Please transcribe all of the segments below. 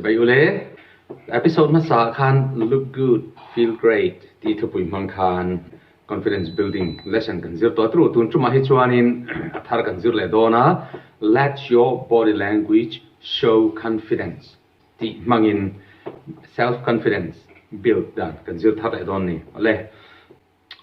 Chibai ule. Episode hmasa ah khan Look Good, Feel Great tih thupui hmang khan Confidence Building lesson kan zir tawh tru. Tun tumah hi chuanin a thar kan zir leh dawn a, Let your body language show confidence tih hmangin self confidence build dan kan zir thar leh dawn ni. Awle.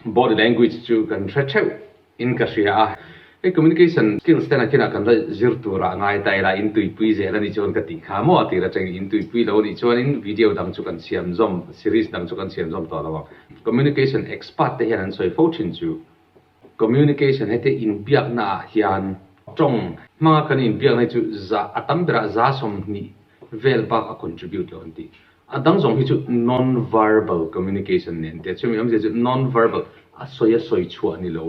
Body language chu kan hre theuh in ka hria a, hei communication skills te nakinah kan la zir turah ngai ta ila in tuipui zel a nih chuan ka tih kha maw a tir atangin in tuipui lo a nih chuanin video dang chu kan siam zawm series dang chu kan siam zawm tawh lo ang. Communication expert te hian an sawi fo thin chu communication heti inbiakna ah hian tawng hmanga kan inbiakna hi chu za a tam berah za 20 vel bak a contribute lo an ti. A dang zawng hi chu non-verbal communication nen te chumi awmzia chu non-verbal a sawi a sawi chhuah ni lo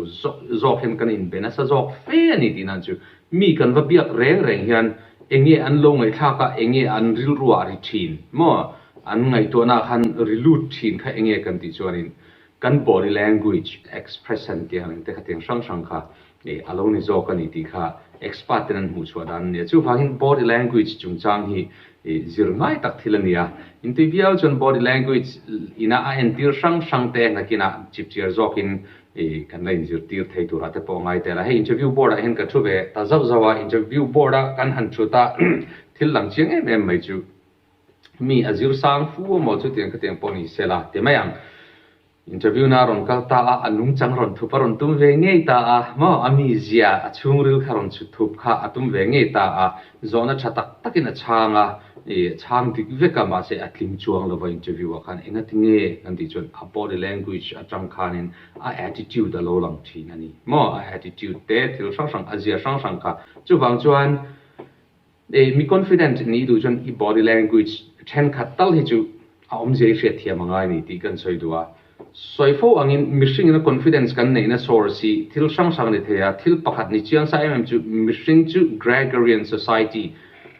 zawk hian kan inbe nasa zawk fe a ni tih nan chu mi kan va biak reng reng hian enge an lo ngaihthlak a enge an rilru ah ri thin maw an ngaihtuahna ah khan ri lut thin kha enge kan tih chuanin kan body language expression tih ang te kha tiang hrang hrang kha a lo ni zawk a ni tih kha expert ten an hmuh chhuah dan a ni a. Chuvangin body language chungchang hi zir ngai tak thil a ni a. Intui viau chuan body language ina a entir hrang hrang te nakinah chipchiar zawkin kan la inzirtir thei turah te pawh a ngai tel a. Hei interview board ah hian ka thu ve ta zauh zauh a, interview board a kan han thut a thil lang chiang em em mai chu mi a zir sang fu amaw chutiang khatiang pawh ni se la ti mai ang. Interview na rawn kal ta a, a nungchang rawn thup a rawn tum ve ngei ta a, maw a mizia, a chhungril kha rawn chhut thup kha a tum ve ngei ta a, zawhna tha tak takin a chhang a, ih chhang dik vek a, mahse a tling chuang lova interview ah khan engati nge kan tih chuan a body language atang khanin a attitude a lo lang thin a ni, maw a attitude te thil hrang hrang a zia hrang hrang kha chuvang chuan Ih mi confident nih duh chuan i body language thenkhat tal hi chu a awmzia i hriatthiam a ngai ni tih kan sawi duh a. Sawi fo angin mihring ina confidence kan neihna source hi thil hrang hrang ni thei a, thil pakhat ni chiang sa em em chu mihring chu gregarian society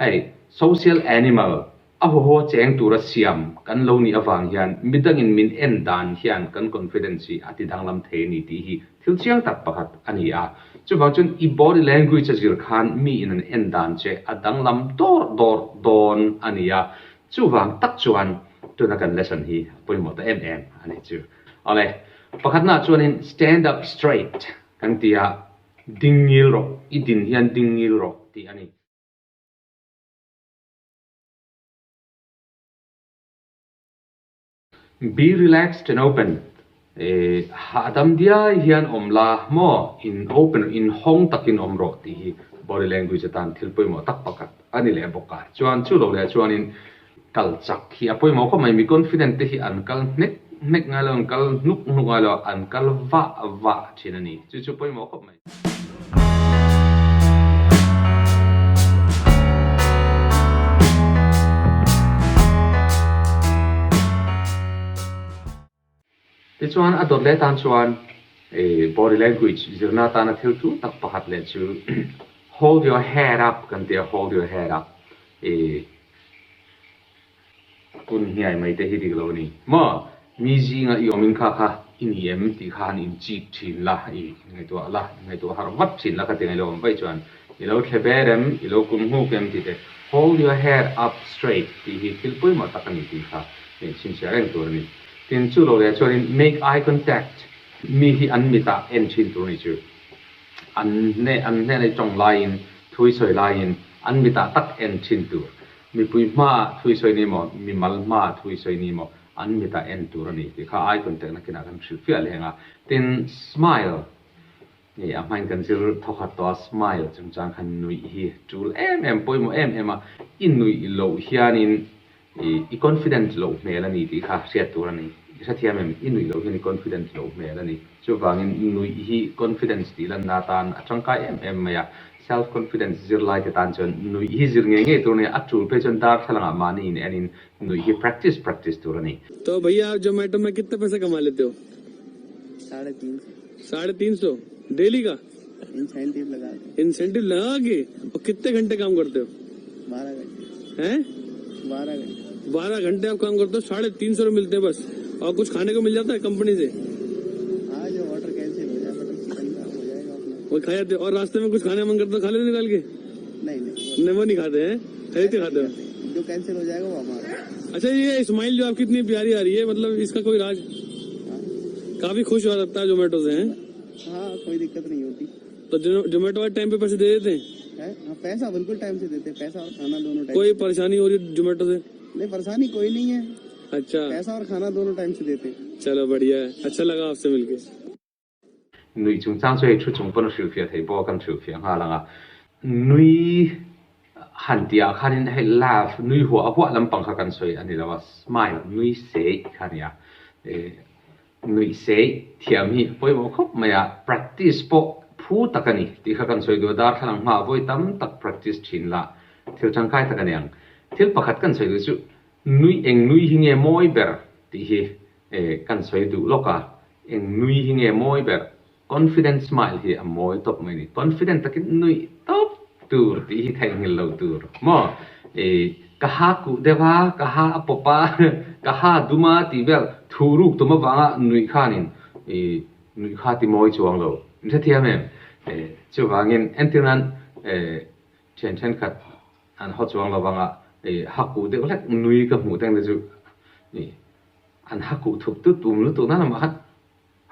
hei social animal a huahaw cheng tura siam kan lo nih avang hian midangin min en dan hian kan confidence hi a ti danglam thei a ni tih hi Thil chiang tak pakhat a ni a, chuvang chuan i body language a zir khan mi in an en dan che a danglam dawr dawr dawn a ni a, chuvang tak chuan tuna kan lesson hi a pawimawh ta em em a ni chu. Awle, pakhatnaah chuanin stand up straight kan ti a, ding ngil rawh, i din hian ding ngil rawh tih a ni. Be relaxed and open, Hahdam diai hian awm la maw, in open, in hawng takin awm rawh tih hi body language atan thil pawimawh tak pakhat a ni leh bawk a. Chuan chu lo leh chuanin kal chak hi a pawimawh khawp mai, mi confident te hi an kal hnek hnek ngai lo, an kal hnuk hnuk ngai lo, an kal vah vah thin a ni. Chu chu pawimawh khawp mai. Tichuan a dawt leh tan chuan body language zirna atana thil tul tak pakhat leh chu hold your head up kan ti a, hold your head up Kun hniai mai te hi dik lo a ni maw? Mi zinga i awm in kha kha i ni em tih kha han inchik thin la, i ngaihtuah la, i ngaihtuah harh vat thin la kha ti ngailo awm vaih chuan i lo thle ber em, i lo kun nghuk em tih te hold your head up straight tih hi thil pawimawh tak a ni tih kha chhinchhiah reng tur a ni. Tin, chu lo leh chuanin make eye contact, mi hi an mitah en thin tur a ni chu. An hne an hnenah i tawng laiin, thu i sawi laiin an mitah tak en thin tur. Mipui hmaah thu i sawi ni maw, mimal hmaah thu i sawi ni maw, an mitah en tur a ni tih kha eye contact nakinah kan hrilh fiah leh ang a. Tin, smile ni a hmain kan zir thawkhat tawh a, smile chungchang khan nuih hi tul em em, pawimawh em em a, i nuih loh hianin i confident loh hmel a ni tih kha hriat tur a ni. I hrethiam em? I nuih loh hian i confident loh hmel a ni. Chuvangin nuih hi confidence tih lanna atan a tangkai em em mai a. Self confidence zirlai te tan chuan nuih hi zir ngei ngei tur a ni a, a tul phei chuan darthlalang ah mahni in en in nuih hi practice practice tur a ni. To bhaiya aap Zomato mein kitne paise kama lete ho? Saadhe teen sau. Saadhe teen sau daily ka? Incentive laga ke. Incentive laga ke? Aur kitne ghante kaam karte ho? Baarah ghante. Hain? Baarah ghante. Baarah ghante aap kaam karte ho, 350 rupaye milte hain bas. Aur kuch khane ko mil jata hai company se? Haan, jo order cancel ho jaye butter chicken ka ho jayega apna. Wo kha jate ho. Aur raste mein kuch khane ka man karta ho kha lete nikal ke? Nahi, nahi. Nahi, wo nahi khate hain, kharide khate ho. जो कैंसिल हो जाएगा वो हमारा। अच्छा, ये स्माइल जो आपकी इतनी प्यारी आ रही है, मतलब इसका कोई राज? हाँ। काफी खुश हो लगता है जोमेटो से हैं? हाँ, कोई दिक्कत नहीं होती। तो जोमेटो वाले टाइम पे पैसे दे देते हैं? है हाँ, पैसा बिल्कुल टाइम से देते हैं, पैसा और खाना दोनों टाइम। कोई परेशानी हो रही है जोमेटो से? नहीं, परेशानी कोई नहीं है। अच्छा। पैसा और खाना दोनों टाइम से देते हैं। चलो, बढ़िया है, अच्छा लगा आपसे मिलके। Nuih chungchang chu hei thu chung pawn a hrilhfiah thei bawk a, kan hrilhfiah nghal ang a. Nui han tih ah khanin hei laugh, nui huah huah lampang kha kan sawi a ni lo a, smile, nui seih kha a ni a. Nuih seih thiam hi pawimawh khawp mai a, practice pawh phu tak a ni tih kha kan sawi duh a, darthlalang hmaah vawi tam tak practice thin la thil tangkai tak a ni ang. Thil pakhat kan sawi duh chu nui eng nui hi nge mawi ber tih hi kan sawi duh lawk a, eng nui hi nge mawi ber? Confident smile hi a mawi tawp mai a ni. Confident takin nuih tawp tur tih hi theihnghilh lo tur maw? Ka ha kuh deuh a, ka ha a pawp a, ka ha dum a tih vel thu ruk tum avanga nuih khanin nuih kha ti mawi chuang lo. In hrethiam em? Chuvangin entir nan thian thenkhat an haw chuang lo vanga ha kuh deuh hlek nui ka hmuh teng te chu an ha kuh thup tut tum lutuk nan amah khan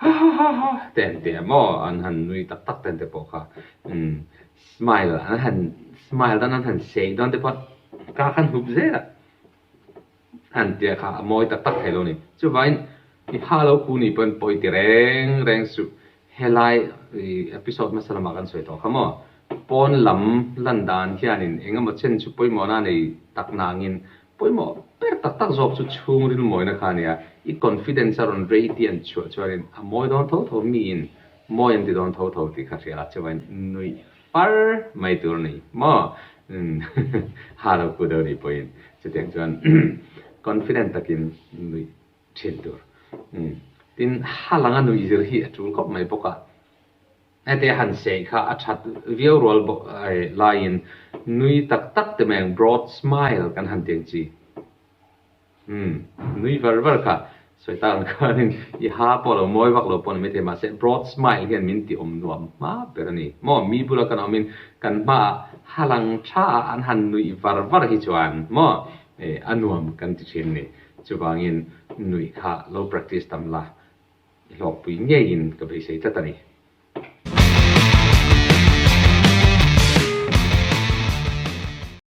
Ha ha ha ha te an ti a maw? An han nui tak tak ten te pawh kha umm smile an han smile dan an han sei dawn te pawh ka khan hup zel a an tia kha a mawi tak tak thei lo a ni. Chuvangin i ha lo ku nih pawn pawi ti reng reng suh. Helai episode hmasa lamah kan sawi tawh kha maw? Pawn lam lan dan hianin eng emaw chen chu pawimawhna a nei tak nangin Pawimawh ber tak tak zawk chu chhungril mawina kha a nia, i confidence a rawn radiant chhuah chuanin a mawi dawn tho tho, miin mawi an ti dawn tho tho tih kha hria la, chuvain nuih far mai tur a ni maw? Ha lo ku deuh nih pawhin chutiang chuan confident takin nuih thin tur. Tin, ha langa nuih zir hi a tul khawp mai bawk a. Hete han sei kha a that viau rual laiin nui tak tak te mai ang broad smile kan han ti ang chi. Umm nui var var kha sawi tak ang khanin i ha pawh lo mawi vak lo pawh ni maithei mahse broad smile hian min ti awm nuam hma ber a ni. Maw mi bula kan awmin kan hmaah ha lang tha a an han nuih var var hi chuan maw a nuam kan ti thin ni. Chuvangin nuih kha lo practice tam la. I hlawkpui ngeiin ka beisei tlat a ni.